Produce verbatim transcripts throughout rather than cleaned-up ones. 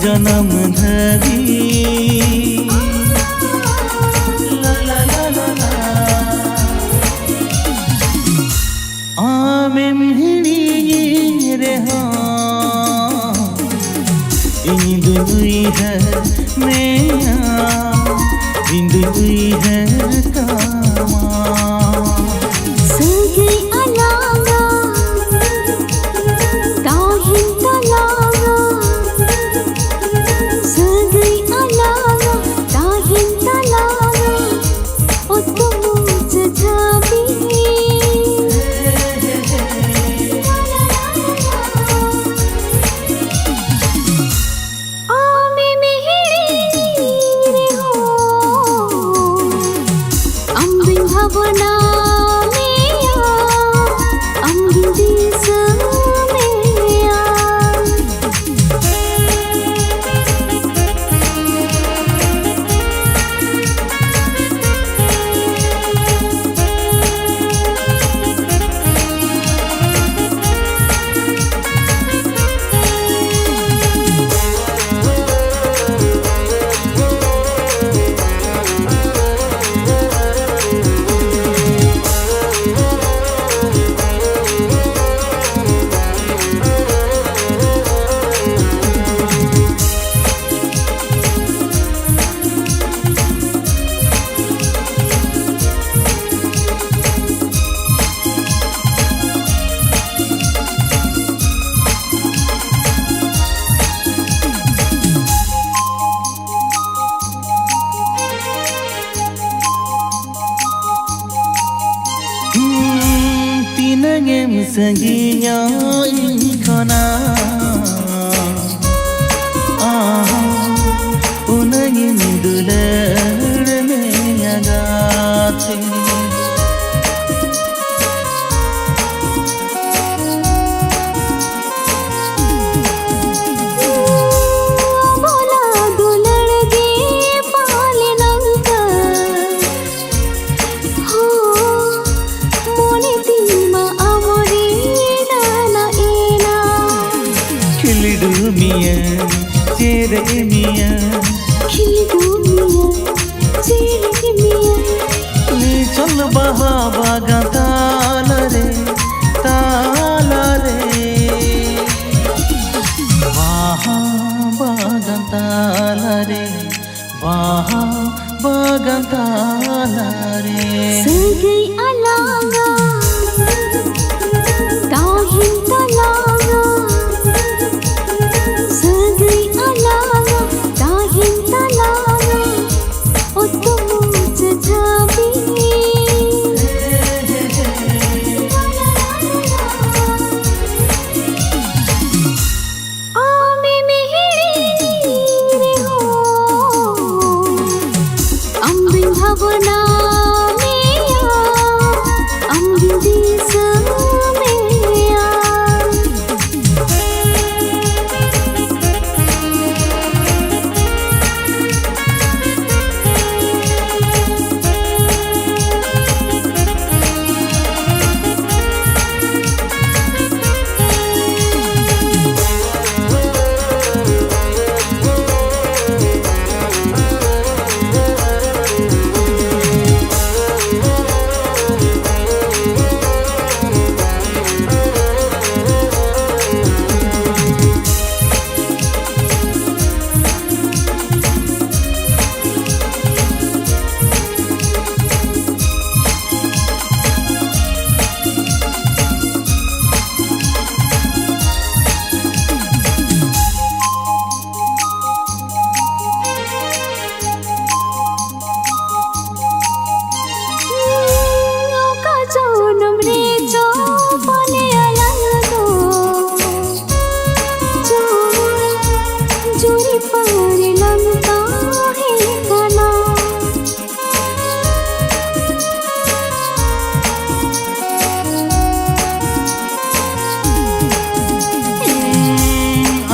ᱡᱟᱱᱟᱢ ᱫᱷᱟᱹᱵᱤᱡ᱾ ᱞᱟ, ᱞᱟ, ᱞᱟ, ᱞᱟ, ᱞᱟ᱾ ᱟᱢᱮᱢ ᱦᱤᱲᱤᱧ ᱨᱮᱦᱚᱸ ᱤᱧ ᱫᱩᱧ ᱩᱭᱦᱟᱹᱨ ᱢᱮᱭᱟ, ᱤᱧ ᱫᱩᱧ ᱩᱭᱦᱟᱹᱨ ᱠᱟᱢᱟ᱾ ᱥᱟᱹᱜᱟᱹᱭ ᱟᱞᱟᱝᱟ ᱛᱟᱦᱮᱱ ᱛᱟᱞᱟᱝᱟ, ᱥᱟᱹᱜᱟᱹᱭ ᱟᱞᱟᱝᱟ ᱛᱟᱦᱮᱱ ᱛᱟᱞᱟᱝᱟ, ᱚᱛᱚᱢ ᱥᱟᱡᱟᱣᱤ᱾ ᱟᱢᱮᱢ ᱦᱤᱲᱤᱧ ᱨᱮᱦᱚᱸ ᱟᱢ ᱫᱩᱧ ᱵᱷᱟᱵᱽᱱᱟ ᱢᱮᱭᱟ, ᱟᱢ ᱫᱩᱧ ᱫᱤᱥᱟᱹ ᱢᱮᱭᱟ᱾ ᱛᱤᱱᱟᱹᱜ ᱮᱢ ᱥᱟᱺᱜᱤᱧᱟ ᱤᱧ ᱠᱷᱚᱱᱟᱜ, ᱟᱦ, ᱩᱱᱟᱹᱜ ᱤᱧ ᱫᱩᱞᱟᱹᱲ ᱢᱮᱭᱟ ᱜᱟᱛᱮ᱾ ᱵᱚᱞᱟ ᱫᱩᱞᱟᱹᱲ ᱜᱮ ᱯᱟᱞᱮ ᱱᱚᱝᱠᱟ ᱦᱚᱸ, ᱢᱚᱱᱮ ᱛᱤᱧ ᱢᱟ ᱟᱢᱨᱮ ᱰᱟᱱᱟ ᱮᱱᱟ᱾ ᱠᱷᱤᱞᱰᱩ ᱢᱤᱭᱟᱹ ᱪᱮ ᱱᱤᱪᱚᱞ ᱵᱟᱦᱟ ᱵᱟᱜᱟᱱ ᱛᱟᱞᱟᱨᱮ, ᱛᱟᱞᱟᱨᱮ, ᱵᱟᱦᱟ ᱵᱟᱜᱟᱱ ᱛᱟᱞᱟᱨᱮ, ᱵᱟᱦᱟ ᱵᱟᱜᱟᱱ ᱛᱟᱞᱟᱨᱮ᱾ ᱥᱟᱹᱜᱟᱹᱭ ᱟᱞᱟᱝᱟ, ᱛᱟᱦᱮᱱ ᱛᱟᱞᱟᱝᱟ, ᱥᱟᱹᱜᱟᱹᱭ ᱟᱞᱟᱝᱟ, ᱛᱟᱦᱮᱱ ᱛᱟᱞᱟᱝᱟ᱾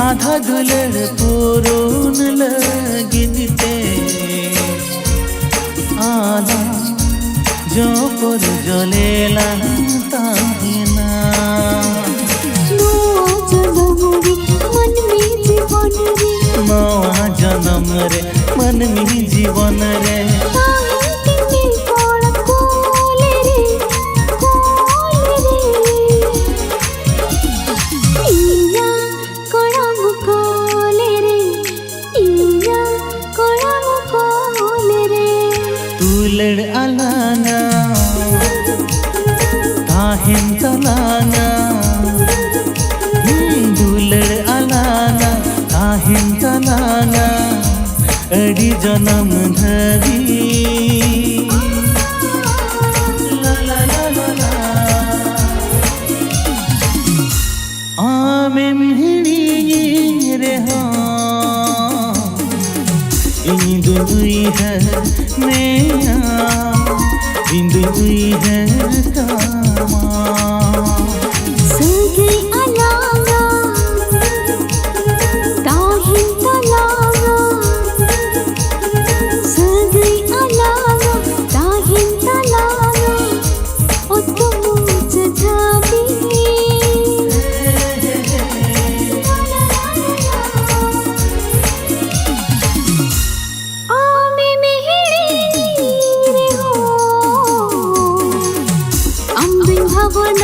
ᱟᱫᱷᱟ ᱫᱩᱞᱟᱹᱲ ᱯᱩᱨᱩᱱ ᱞᱟᱹᱜᱤᱫ ᱛᱮ ᱟᱞᱟᱝ ᱡᱚᱯᱚᱨ ᱡᱚᱞᱮ ᱞᱟᱝ ᱛᱟᱦᱮᱱᱟ᱾ ᱱᱚᱣᱟ ᱡᱚᱱᱚᱢ ᱨᱮ ᱢᱟᱹᱱᱢᱤ ᱡᱤᱵᱚᱱ ᱨᱮ ᱱᱚᱣᱟ ᱡᱚᱱᱚᱢ ᱨᱮ ᱢᱟᱹᱱᱢᱤ ᱡᱤᱵᱚᱱ ᱨᱮ ᱛᱟᱦᱮᱸ ᱫᱩᱞᱟᱹᱲ ᱟᱞᱟᱝᱟ ᱛᱟᱦᱮᱱ ᱛᱟᱞᱟᱝᱟ, ᱦᱩᱸ, ᱫᱩᱞᱟᱹᱲ ᱟᱞᱟᱝᱟ ᱛᱟᱦᱮᱱ ᱛᱟᱞᱟᱝᱟ ᱟᱹᱰᱤ ᱡᱚᱱᱚᱢ ᱫᱷᱟᱹᱵᱤᱡ᱾ ᱞᱟ, ᱞᱟ, ᱞᱟ, ᱞᱟ, ᱞᱟ᱾ ᱟᱢᱮᱢ ᱦᱤᱲᱤᱧᱤᱧ ᱨᱮᱦᱚᱸ ᱤᱧ ᱫᱚᱧ ᱩᱭᱦᱟᱹᱨ ᱢᱮᱭᱟ, ᱤᱧ ᱫᱚᱧ ᱩᱭᱦᱟᱹᱨ ᱠᱟᱢᱟ᱾ ᱥᱟᱹᱜᱟᱹᱭ ᱟᱞᱟᱝᱟ ᱛᱟᱦᱮᱱ ᱛᱟᱞᱟᱝᱟ, ᱥᱟᱹᱜᱟᱹᱭ ᱟᱞᱟᱝᱟ ᱛᱟᱦᱮᱱ ᱛᱟᱞᱟᱝᱟ ᱚᱛᱚᱢ ᱪᱟᱪᱟᱵᱤ᱾ ᱟᱢᱮᱢ ᱦᱤᱲᱤᱧ ᱨᱮᱦᱚᱸ ᱟᱢ ᱫᱩᱧ ᱵᱷᱟᱵᱽᱱᱟ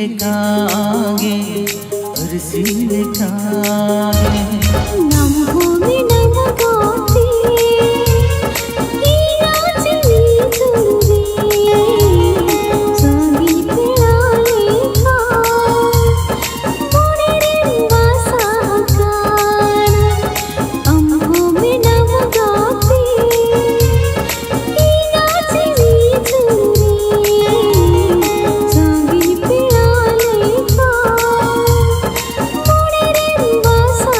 ᱞᱮᱠᱟᱜᱮ, ᱟᱹᱨᱥᱤ ᱞᱮᱠᱟᱜᱮ᱾ ᱱᱟᱢ ᱦᱚᱸ ᱢᱮᱱᱟᱢ ᱜᱟᱛᱮ, ᱤᱧᱟᱜ ᱡᱤᱣᱤ ᱡᱩᱨᱤ᱾ ᱥᱟᱺᱜᱤᱧ ᱯᱮᱲᱟ ᱞᱮᱠᱟ, ᱢᱚᱱᱮ ᱨᱮᱢ ᱵᱟᱥᱟ ᱟᱠᱟᱱᱟ᱾ ᱟᱢ ᱦᱚᱸ ᱢᱮᱱᱟᱢ ᱜᱟᱛᱮ, ᱤᱧᱟᱜ ᱡᱤᱣᱤ ᱡᱩᱨᱤ᱾ ᱥᱟᱺᱜᱤᱧ ᱯᱮᱲᱟ ᱞᱮᱠᱟ, ᱢᱚᱱᱮ ᱨᱮᱢ ᱵᱟᱥᱟ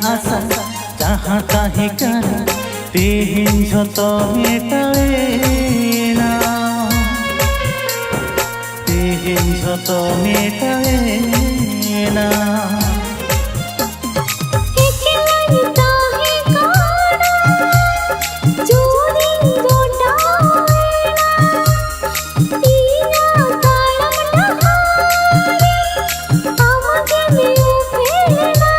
ᱟᱥᱟ ᱡᱟᱦᱟᱸ ᱛᱟᱦᱮᱸ ᱠᱟᱱᱟ, ᱛᱮᱦᱮᱧ ᱡᱷᱚᱛᱚ ᱢᱮᱴᱟᱣᱮᱱᱟ᱾ ᱛᱮᱦᱮᱧ ᱡᱷᱚᱛᱚ ᱢᱮᱴᱟᱣᱮᱱᱟ᱾ ᱮᱠᱞᱟᱧ ᱛᱟᱦᱮᱸ ᱠᱟᱱᱟ, ᱡᱳᱨᱤᱧ ᱜᱚᱴᱟᱣᱮᱱᱟ᱾ ᱤᱧᱟᱹᱜ ᱛᱟᱲᱟᱢ ᱰᱟᱦᱟᱨ ᱨᱮ ᱟᱢ ᱜᱮᱢ ᱩᱯᱮᱞ ᱮᱱᱟ᱾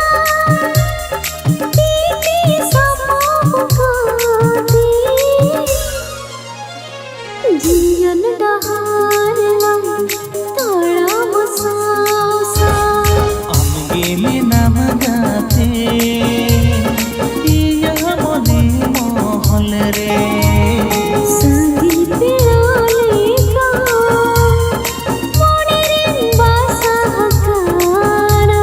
ᱛᱤ ᱛᱤ ᱥᱟᱯᱟᱵ ᱠᱟᱛᱮ ᱡᱤᱭᱚᱱ ᱰᱟᱦᱟᱨ ᱞᱟᱝ ᱛᱟᱲᱟᱢ ᱥᱟᱶ ᱥᱟᱶ᱾ ᱟᱢᱜᱮ ᱢᱮᱱᱟᱢ ᱜᱟᱛᱮ, ᱤᱧᱟᱹᱜ ᱢᱚᱱᱮ ᱢᱚᱦᱚᱞ ᱨᱮ᱾ ᱥᱟᱹᱜᱤᱧ ᱯᱮᱲᱟ ᱞᱮᱠᱟ ᱢᱚᱱᱮ ᱨᱮᱢ ᱵᱟᱥᱟ ᱟᱠᱟᱱᱟ᱾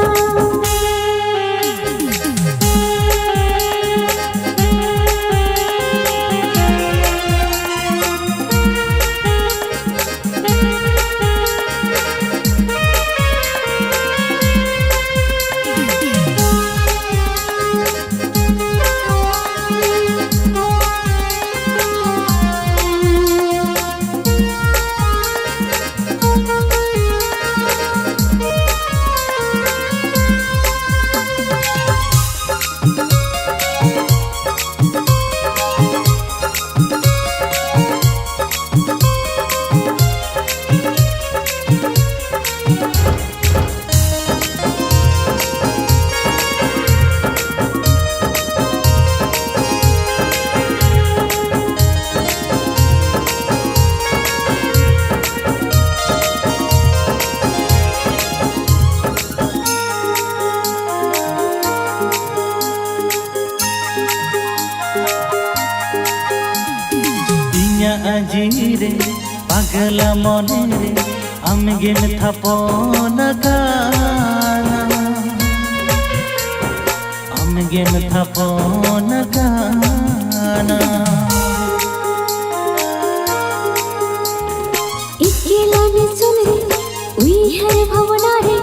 ᱤᱧᱟᱹᱜ ᱡᱤᱣᱤ ᱨᱮ ᱯᱟᱜᱽᱞᱟ ᱢᱚᱱᱮ ᱨᱮ ᱟᱢᱜᱮᱢ ᱛᱷᱟᱯᱚᱱ ᱟᱠᱟᱱᱟ, ᱟᱢᱜᱮᱢ ᱛᱷᱟᱯᱚᱱ ᱟᱠᱟᱱᱟ᱾ ᱮᱠᱞᱟ ᱱᱤᱥᱩᱱ ᱨᱮ ᱩᱭᱦᱟᱹᱨ ᱵᱷᱟᱵᱽᱱᱟ ᱨᱮ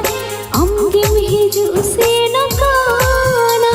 ᱟᱢᱜᱮᱢ ᱦᱤᱡᱩᱜ ᱥᱮᱱ ᱟᱠᱟᱱᱟ᱾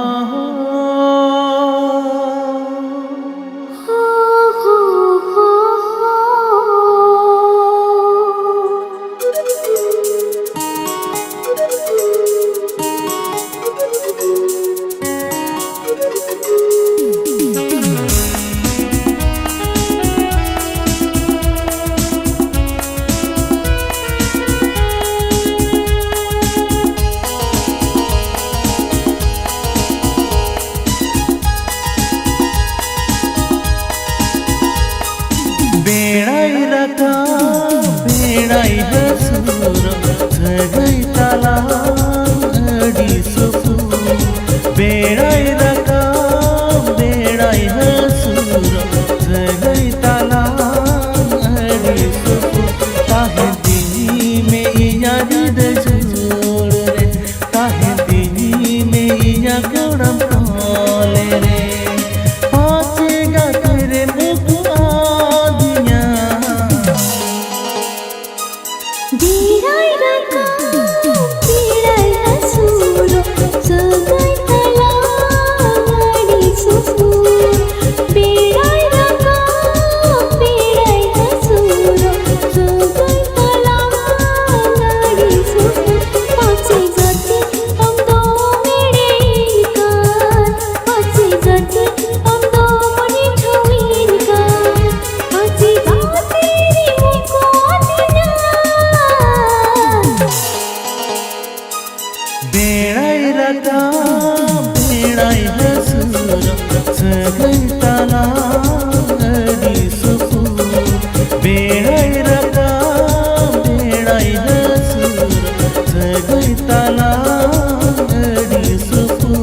ᱵᱮᱲᱟᱭ ᱨᱟᱠᱟᱵ, ᱵᱮᱲᱟᱭ ᱦᱟᱹᱥᱩᱨᱚᱜ, ᱥᱟᱹᱜᱟᱹᱭ ᱛᱟᱞᱟᱝ ᱟᱹᱰᱤ ᱥᱩᱯᱩᱨ᱾ ᱵᱮᱲᱟᱭ ᱨᱟᱠᱟᱵ, ᱵᱮᱲᱟᱭ ᱦᱟᱹᱥᱩᱨᱚᱜ, ᱥᱟᱹᱜᱟᱹᱭ ᱛᱟᱞᱟᱝ ᱟᱹᱰᱤ ᱥᱩᱯᱩᱨ᱾ ᱛᱟᱦᱮᱸ ᱛᱤᱧ ᱢᱮ ᱤᱧᱟᱜ ᱨᱤᱫᱟᱹ ᱡᱷᱩᱲ ᱨᱮ, ᱛᱟᱦᱮᱸ ᱛᱤᱧ ᱢᱮ ᱤᱧᱟᱜ ᱜᱚᱲ ᱛᱚᱞᱮ ᱨᱮ ᱯᱟᱪᱮ ᱜᱟᱛᱮ ᱨᱮᱢ ᱩᱠᱩ ᱟᱹᱫᱤᱧᱟ᱾ ᱵᱮᱲᱟᱭ ᱨᱟᱠᱟᱵ, ᱵᱮᱲᱟᱭ ᱦᱟᱹᱥᱩᱨᱚᱜ, ᱥᱟᱹᱜᱟᱹᱭ ᱛᱟᱞᱟᱝ ᱟᱹᱰᱤ ᱥᱩᱯᱩᱨ᱾ ᱵᱮᱲᱟᱭ ᱨᱟᱠᱟᱵ, ᱵᱮᱲᱟᱭ ᱦᱟᱹᱥᱩᱨᱚᱜ, ᱥᱟᱹᱜᱟᱹᱭ ᱛᱟᱞᱟᱝ ᱟᱹᱰᱤ ᱥᱩᱯᱩᱨ᱾ ᱯᱟᱪᱮ ᱜᱟᱛᱮ ᱟᱢ ᱫᱚᱢ ᱮᱲᱮᱧ ᱠᱟᱱ, ᱯᱟᱪᱮ ᱜᱟᱛᱮ ᱟᱢ ᱫᱚᱢ ᱨᱤᱡᱷᱟᱹᱣᱤᱧ ᱠᱟᱱ, ᱯᱟᱪᱮ ᱜᱟᱛᱮ ᱨᱤᱢᱤᱡ ᱠᱚ ᱟᱹᱫᱤᱧᱟ᱾ ᱵᱮᱲᱟᱭ ᱨᱟᱠᱟᱵ, ᱵᱮᱲᱟᱭ ᱦᱟᱹᱥᱩᱨᱚᱜ, ᱥᱟᱹᱜᱟᱹᱭ ᱛᱟᱞᱟᱝ ᱟᱹᱰᱤ ᱥᱩᱯᱩᱨ᱾ ᱵᱮᱲᱟᱭ ᱨᱟᱠᱟᱵ, ᱵᱮᱲᱟᱭ ᱦᱟᱹᱥᱩᱨᱚᱜ, ᱥᱟᱹᱜᱟᱹᱭ ᱛᱟᱞᱟᱝ ᱟᱹᱰᱤ ᱥᱩᱯᱩᱨ᱾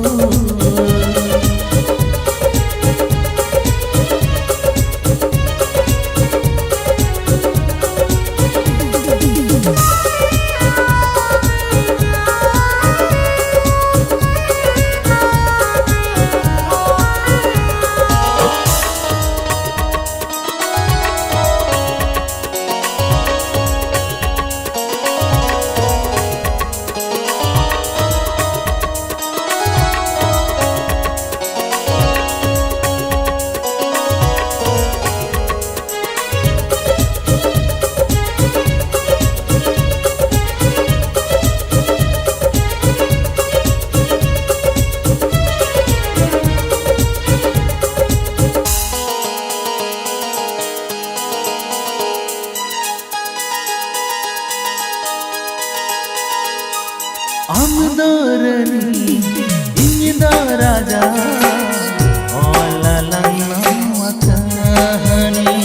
ᱟᱢ ᱫᱚ ᱨᱟᱹᱱᱤ, ᱤᱧ ᱫᱚ ᱨᱟᱡᱟ, ᱚᱞ ᱟᱞᱟᱝ ᱱᱚᱣᱟ ᱠᱟᱹᱦᱱᱤ᱾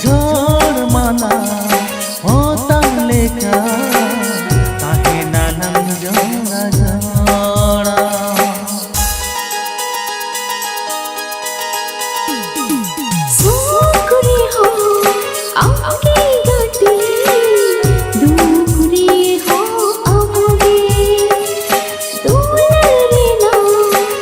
ᱡᱷᱚᱲ ᱢᱟᱞᱟ ᱚᱛᱟᱝ ᱞᱮᱠᱟ, ᱛᱟᱦᱮᱱᱟᱞᱟᱝ ᱡᱚᱲᱟ ᱡᱚᱲᱟ᱾ ᱥᱩᱠ ᱨᱮᱦᱚᱸ ᱟᱢᱜᱮ ᱜᱟᱛᱮ, ᱫᱩᱠ ᱨᱮᱦᱚᱸ ᱟᱢᱜᱮ, ᱫᱩᱞᱟᱹᱲ ᱨᱮᱱᱟᱜ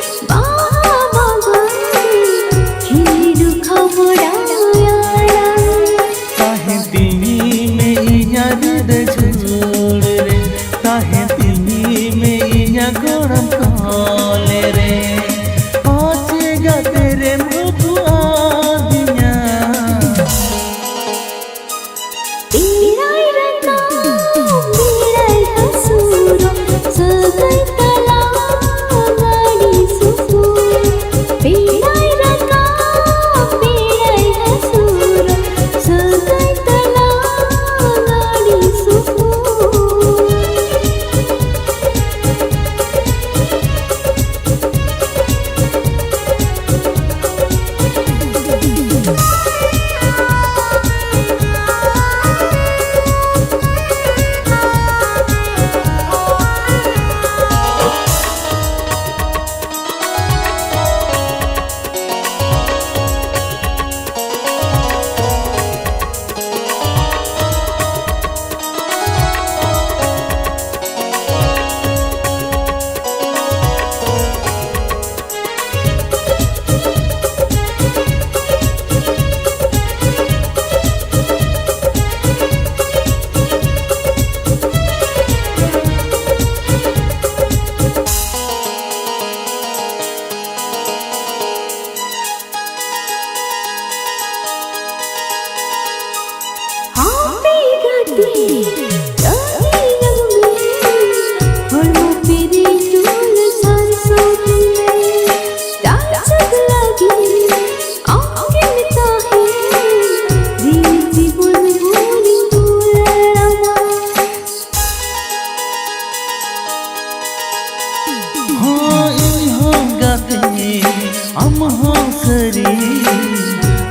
ᱟᱢ ᱦᱚᱸ ᱥᱟᱹᱨᱤ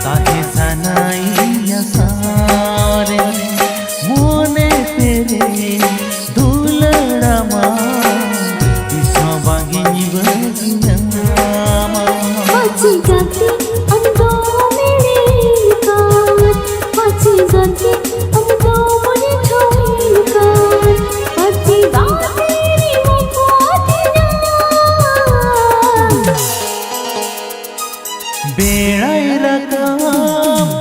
ᱛᱟᱦᱮᱸ ᱥᱟᱱᱟᱭᱤᱧᱟ ᱥᱟᱶᱨᱮ, ᱢᱚᱱᱮ ᱯᱮᱨᱮᱡ ᱫᱩᱞᱟᱹᱲᱟᱢᱟ, ᱛᱤᱥ ᱦᱚᱸ ᱵᱟᱝᱤᱧ ᱵᱟᱹᱜᱤᱭᱟᱢᱟ᱾ ᱯᱟᱪᱷᱮ ᱜᱟᱛᱮ ᱟᱢ ᱫᱚᱢ ᱮᱲᱮ ᱠᱟᱱ, ᱯᱟᱪᱷᱮ ᱜᱟᱛᱮ ᱟᱢ ᱫᱚᱢ ᱨᱤᱡᱷᱟᱹᱣ ᱠᱟᱱ, ᱯᱟᱪᱷᱮ ᱜᱟᱛᱮ ᱨᱮᱢ ᱯᱟᱹᱛᱭᱟᱹᱣ᱾ ᱵᱮᱲᱟᱭ ᱨᱟᱠᱟᱵ,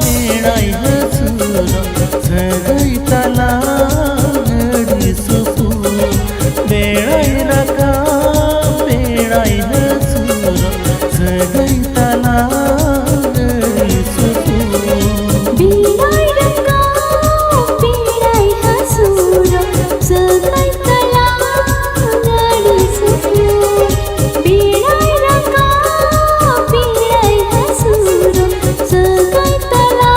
ᱵᱮᱲᱟᱭ ᱦᱟᱹᱥᱩᱨᱚᱜ, ᱥᱟᱹᱜᱟᱹᱭ ᱛᱟᱞᱟ ᱟᱹᱰᱤ ᱥᱩᱯᱩᱨ᱾ ᱵᱮᱲᱟᱭ ᱨᱟᱠᱟᱵ, ᱵᱮᱲᱟᱭ ᱦᱟᱹᱥᱩᱨᱚᱜ, ᱥᱟᱹᱜᱟᱹᱭ ᱛᱟᱞᱟ ᱟᱹᱰᱤ ᱥᱩᱯᱩᱨ᱾ ᱵᱮᱲᱟᱭ ᱨᱟᱠᱟᱵ, ᱵᱮᱲᱟᱭ ᱦᱟᱹᱥᱩᱨᱚᱜ, ᱥᱟᱹᱜᱟᱹᱭ ᱛᱟᱞᱟ ᱟᱹᱰᱤ ᱥᱩᱯᱩᱨ᱾ ᱵᱮᱲᱟᱭ ᱨᱟᱠᱟᱵ, ᱵᱮᱲᱟᱭ ᱦᱟᱹᱥᱩᱨᱚᱜ, ᱥᱟᱹᱜᱟᱹᱭ ᱛᱟᱞᱟ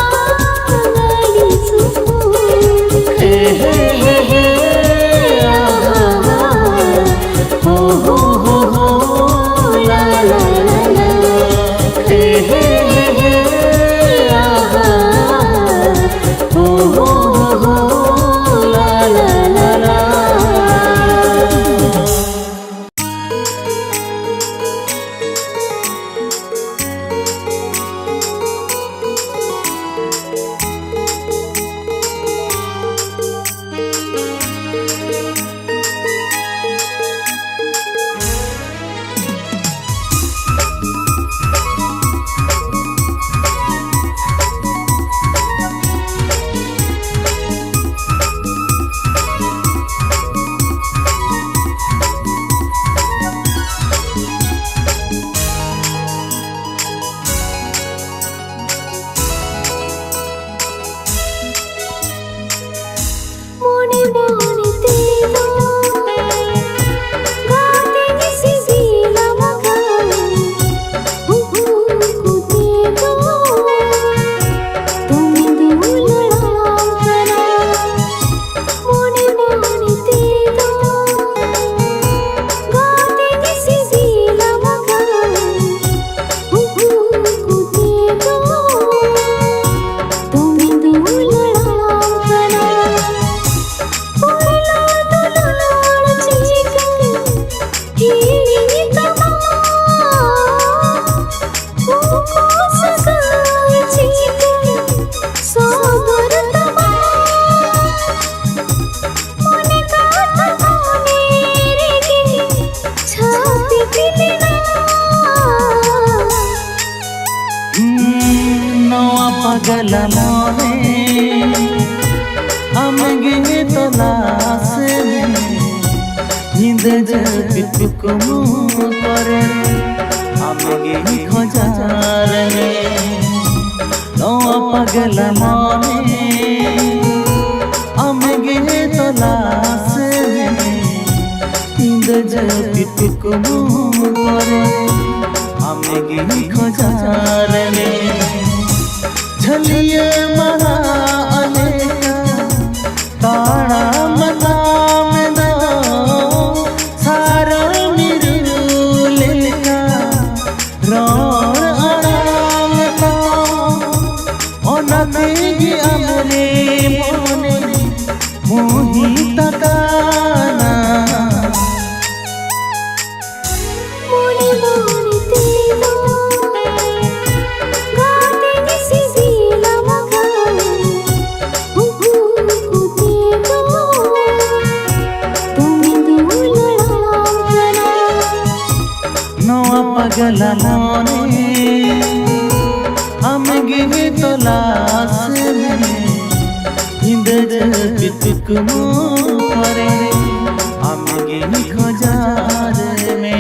ᱟᱹᱰᱤ ᱥᱩᱯᱩᱨ᱾ ᱦᱮ ᱦᱮ ᱦᱮ ᱦᱮ, ᱟᱦᱟ ᱦᱟ, ᱦᱳ ᱦᱳ ᱦᱳ ᱦᱳ, ᱞᱟ ᱞᱟ ᱞᱟ ᱞᱟ, ᱦᱮ ᱦᱮ ᱦᱮ ᱦᱮ, ᱟᱦᱟ, ᱦᱳ ᱦᱳ ᱦᱳ ᱦᱳ, ᱞᱟ ᱞᱟ ᱞᱟ ᱞᱟ᱾ ᱞᱟᱢᱚᱱᱮ, ᱟᱢᱜᱮ ᱛᱚᱞᱟᱥ ᱢᱮ᱾ ᱧᱤᱫᱟᱹ ᱡᱟᱹᱯᱤᱫ ᱠᱩᱠᱢᱩ ᱠᱚᱨᱮ, ᱟᱢᱜᱮ ᱠᱷᱚᱡᱟᱨ ᱢᱮ᱾ ᱱᱚᱣᱟ ᱯᱟᱜᱽᱞᱟ ᱢᱚᱱᱮ, ᱟᱢᱜᱮ ᱛᱚᱞᱟᱥ ᱢᱮ᱾ ᱧᱤᱫᱟᱹ ᱡᱟᱹᱯᱤᱫ ᱠᱩᱠᱢᱩ ᱠᱚᱨᱮ, ᱟᱢᱜᱮ ᱠᱷᱚᱡᱟᱨ ᱢᱮ᱾ ᱡᱷᱟᱹᱞᱤᱭᱟᱹ ᱢᱟᱨᱟᱜ ᱞᱮᱠᱟ ᱛᱟᱲᱟᱢ ᱛᱟᱢ ᱫᱚ, ᱥᱟᱨᱟ ᱢᱤᱨᱩ ᱞᱮᱠᱟ ᱨᱚᱲ ᱟᱲᱟᱝ ᱛᱟᱢ᱾ ᱚᱱᱟ ᱛᱮᱜᱮ ᱟᱢᱨᱮ ᱢᱚᱱᱮ ᱢᱳᱦᱤᱛ ᱟᱠᱟᱱᱟ᱾ ᱢᱚᱱᱮ ᱢᱚᱱᱮ ᱛᱮᱫᱚ ᱜᱟᱛᱮᱧ ᱥᱤᱵᱤᱞᱟᱢ ᱠᱟᱱᱟ᱾ ᱩᱠᱩ ᱩᱠᱩ ᱛᱮᱫᱚ ᱫᱚᱢᱮ ᱫᱩᱞᱟᱹᱲᱟᱢ ᱠᱟᱱᱟ᱾ ᱱᱚᱣᱟ ᱯᱟᱜᱽᱞᱟ ᱢᱚᱱᱮ, ᱟᱢᱜᱮ ᱛᱚᱞᱟᱥ ᱢᱮ᱾ ᱧᱤᱫᱟᱹ ᱡᱟᱹᱯᱤᱫ ᱠᱩᱠᱢᱩ ᱠᱚᱨᱮ, ᱟᱢᱜᱮ ᱠᱷᱚᱡᱟᱨ ᱢᱮ᱾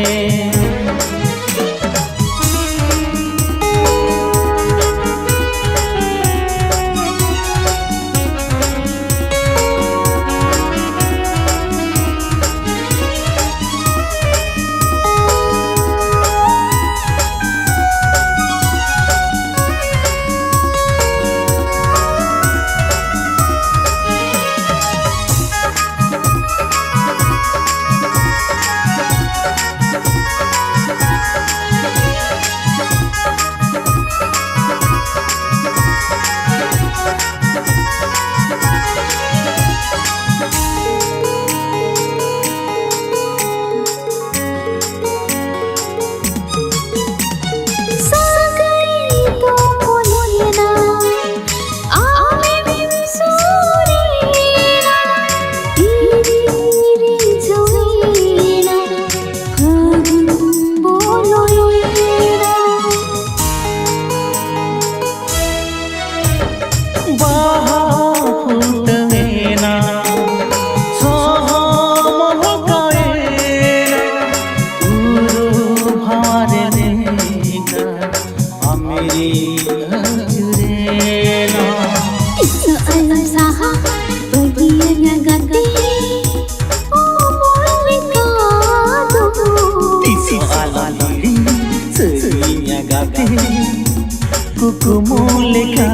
ᱠᱩᱢᱩ ᱞᱮᱠᱟ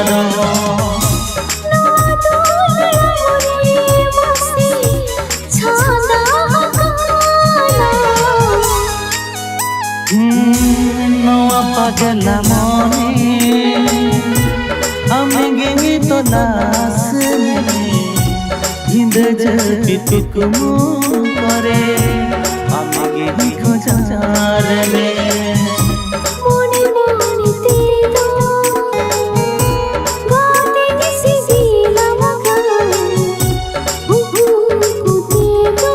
ᱫᱚ᱾ ᱱᱚᱣᱟ ᱫᱩᱞᱟᱹᱲ ᱢᱚᱱᱮ ᱢᱟᱥᱮ ᱪᱷᱟᱸᱫᱟ ᱟᱠᱟᱱᱟ᱾ ᱦᱩᱸ, ᱱᱚᱣᱟ ᱯᱟᱜᱞᱟ ᱢᱚᱱᱮ ᱟᱢᱜᱮ ᱛᱚᱞᱟᱥ ᱢᱮ᱾ ᱧᱤᱫᱟᱹ ᱡᱟᱹᱯᱤᱫ ᱠᱩᱠᱢᱩ ᱠᱚᱨᱮ ᱟᱢᱜᱮ ᱠᱷᱚᱡᱟᱨ ᱢᱮ᱾ ᱢᱚᱱᱮ ᱢᱚᱱᱮ ᱛᱮᱫᱚ ᱜᱚᱫᱮᱧ ᱥᱤᱵᱤᱞᱟᱢ ᱠᱟᱱ᱾ ᱩᱠᱩ ᱩᱠᱩ ᱛᱮᱫᱚ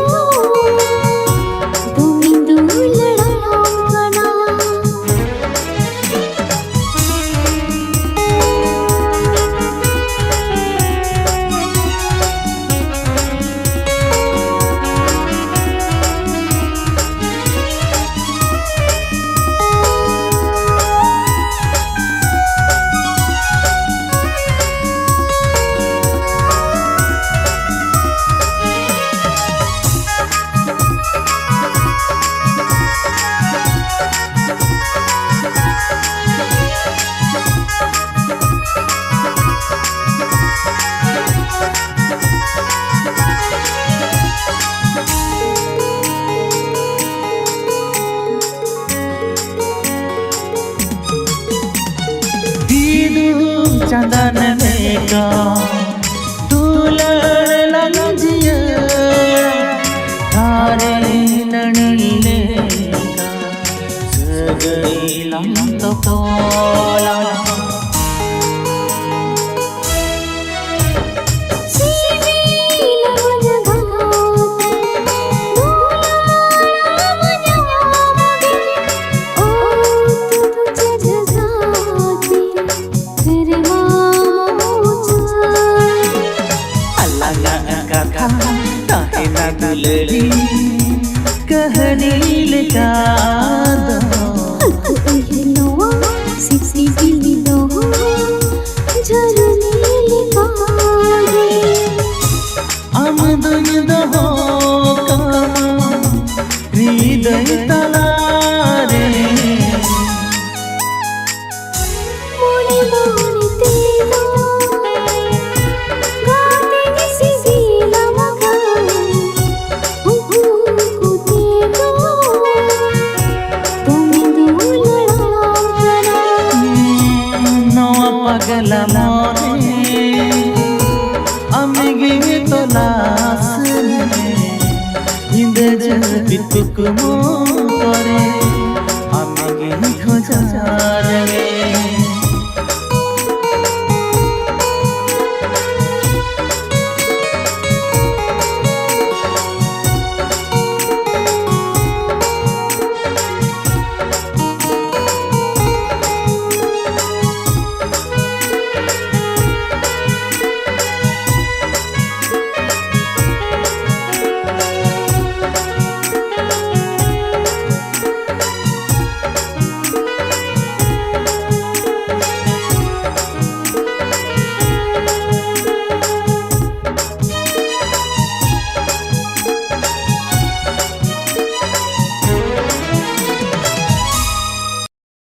ᱫᱚᱢᱮᱧ ᱫᱩᱞᱟᱹᱲᱟᱢ ᱠᱟᱱᱟ᱾ ᱫᱤᱫᱩ ᱪᱟᱸᱫᱟᱱ ᱞᱮᱠᱟ ᱫᱩᱞᱟᱹᱲ ᱞᱟᱝ ᱡᱤᱭᱟᱹ, ᱫᱟᱨᱮ ᱱᱟᱹᱲᱤ ᱞᱮᱠᱟ ᱥᱟᱹᱜᱟᱹᱭ ᱞᱟᱝ ᱛᱚᱯᱚᱞᱟ᱾